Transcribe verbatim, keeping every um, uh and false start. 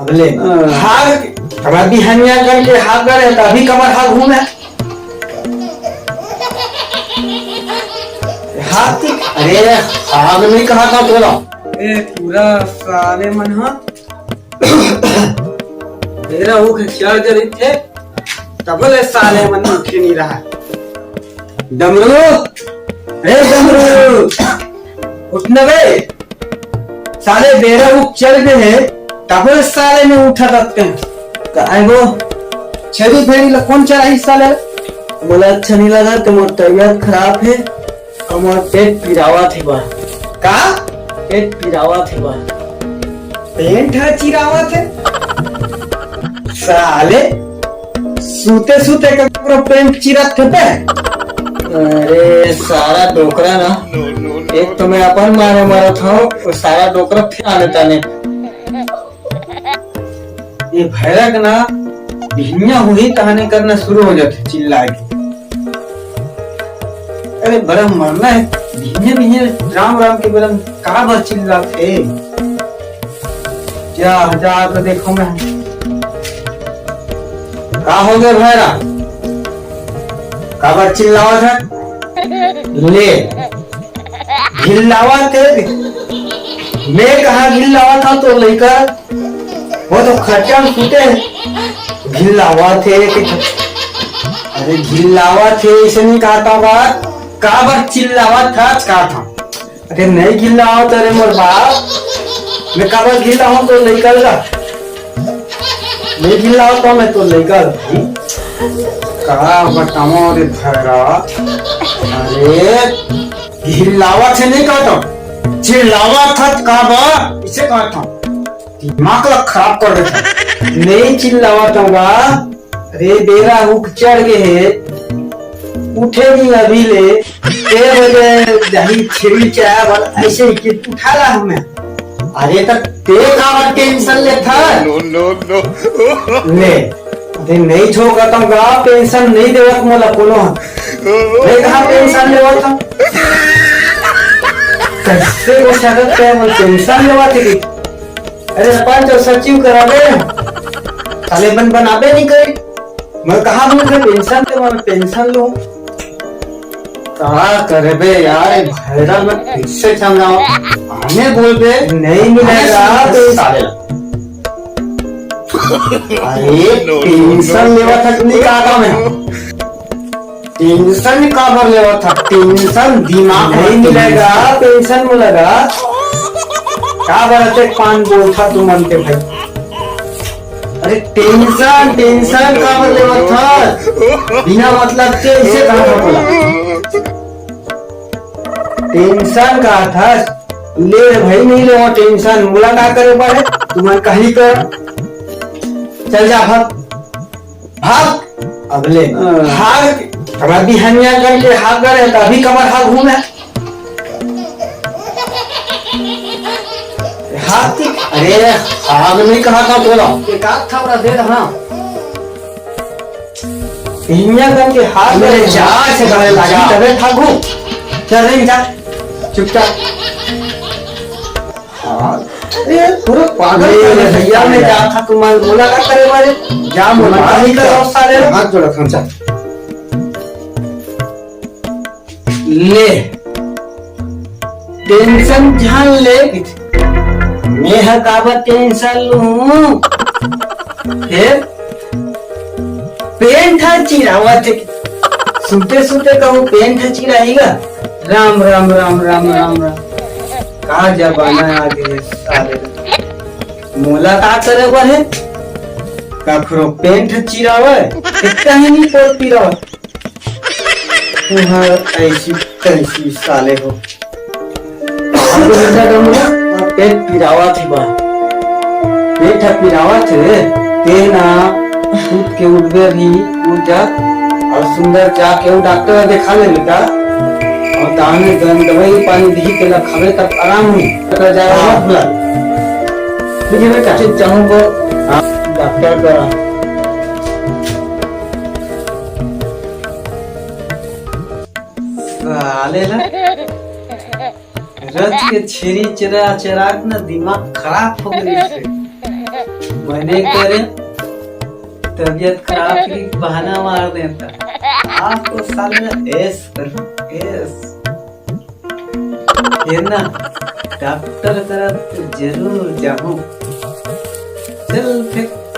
अबले हाग, हमरा बिहनिया करके हाग गए त अभी कमर हाग घूमे। हाग की, अरे, हाग नहीं कहा था तोला। ए, पूरा साले मन ह। बेरा हो के क्या करी थे, तबले साले मन उठे नहीं रहा। डमरू, ए डमरू, उठ न बे। साले बेरा उठ चल गए है, तबले साले में उठा रहते हैं। काय वो छेरी भेड़ी ला कौन चराही साले? बोला अच्छा नहीं लगा, तो मोर तबीयत खराब है। हमर पेट पिरावत हे बा। का? पेट पिरावत हे बा। पेट ह चिरावत हे? साले, सूते सूते ककरो पेट चिरत हे बे? अरे, सारा डोकरा ना, एक तो मैं अपन मारे मरत हूँ, वो सारा डोकरा फिर आने ताने। ये भैरक ना बिहनिया हुई तहाने करना शुरू हो जाते चिल्ला के। अरे बड़ा मरना है, बिहनिया बिहनिया राम राम के बरम का बर चिल्लात हे? जा, जा तो देखो मैं। का हो गए भैरा? का बर चिल्लावत है? ले, ढिल्लावत है। मैं कहा ढिल्लावत था तो लेकर वो तो खर्चा में सूते हैं। घिल्लावत हे कि, अरे घिल्लावत हे, इसे नहीं कहा था बात, काबर चिल्लावत था, कहा था। अरे नहीं घिल्लावत, अरे मोर बाप, मैं काबर घिल्लाहूँ तो लइका ला, नहीं घिल्लावत तो मैं तो लइका ला। का बताऊँ रे भैरा, अरे घिल्लावत हे नहीं कहा था, चिल्लावत था, काबर इसे कहा था। दिमाग ला खराब कर देता। नहीं चिल्लावत हूँ बा। अरे बेरा उठ चढ़ गए है, उठे नहीं अभी ले। के बजे जाही छेड़ी चाहे बल ऐसे ही कि उठा ला हमें। अरे तो ते काबर टेंशन लेथा? No, no, no। ले, अरे नहीं छोकत हूँ बा, पेंशन नहीं देवत मोला कोनो। मैं कहाँ पेंशन लेवत हूँ? कैसे वो शरत पे हम पेंशन लेवत है? अरे सरपंच और सचिव कराबे, साले मन बनाबे नहीं करे। मैं कहा बोल के पेंशन के मैं पेंशन लूं। का करबे यार, ये भैरा में कैसे समझाओ? आने बोल बे। नहीं मिलेगा आने तो साले। अरे पेंशन लेवा तक नहीं कहा था मैं। टेंशन काबर लेवत हा? टेंशन दिमाग नहीं मिलेगा, टेंशन मिलेगा। काबर अतेक पान बोलथा तू मन के भाई? अरे टेंशन, टेंशन काबर लेवत हा? बिना मतलब के इसे कहा था बोला? टेंशन का था? ले रे भाई, नहीं ले टेंशन। मुलाकात करे पर है, तुमन कहीं कर। चल जा भाग। भाग। अगले हाँ। हाग, हमरा बिहनिया करके हाग करे, त अभी कमर हाग घूमे। हाग की, अरे, हाग नहीं कहा था तोला। एक आध थपड़ा दे दे, हाँ। बिहनिया करके हाग अरे, करे, जा, से करे, लागी जा। तबे हागू। चल रे, जा। चुपचाप। हाँ, ए, पूरा पागल कर दे भैया, मैं जा था तुम्हारे बोला का करे मारे, जा मोला का ही करो साले। हाथ जोड़ा था, जा। ले, टेंशन जान ले, मैं ह काबर टेंशन लूं? हे, पेंट ह चिरावत हे। सुते सुते कहूँ पेंट ह चिराही गा। राम, राम, राम, राम, राम, राम। का जमाना आ गे साले। मोला का करे बर हे? कखरो पेंट ह चिरावय, इतना ही नहीं पोल पिरावय। तुहर ऐसी तैसी साले हो। अब बेटा डमरू, अब पेट पिरावत हे बा। पेट ह पिरावत हे, ते ना उठ के उठबे भी, उठ जा। और सुंदर जाके वो डॉक्टर दिखा ले बेटा। और ताने दन दवाई पानी दी तेला खावे तब आराम होई। बेटा जा हाँ। मत भुला। ठीक है बेटा? ठीक, चाहूँ को हाँ। डॉक्टर करा। साले ला। रच के छेरी चरा चरा के ना दिमाग खराब हो गई से। मैंने करे तबीयत खराब के बहाना मार देता। आज तो साले मैं ऐश करूँ, ऐश। ये ना, डॉक्टर करा तो जरूर जाऊँ। चल फिर।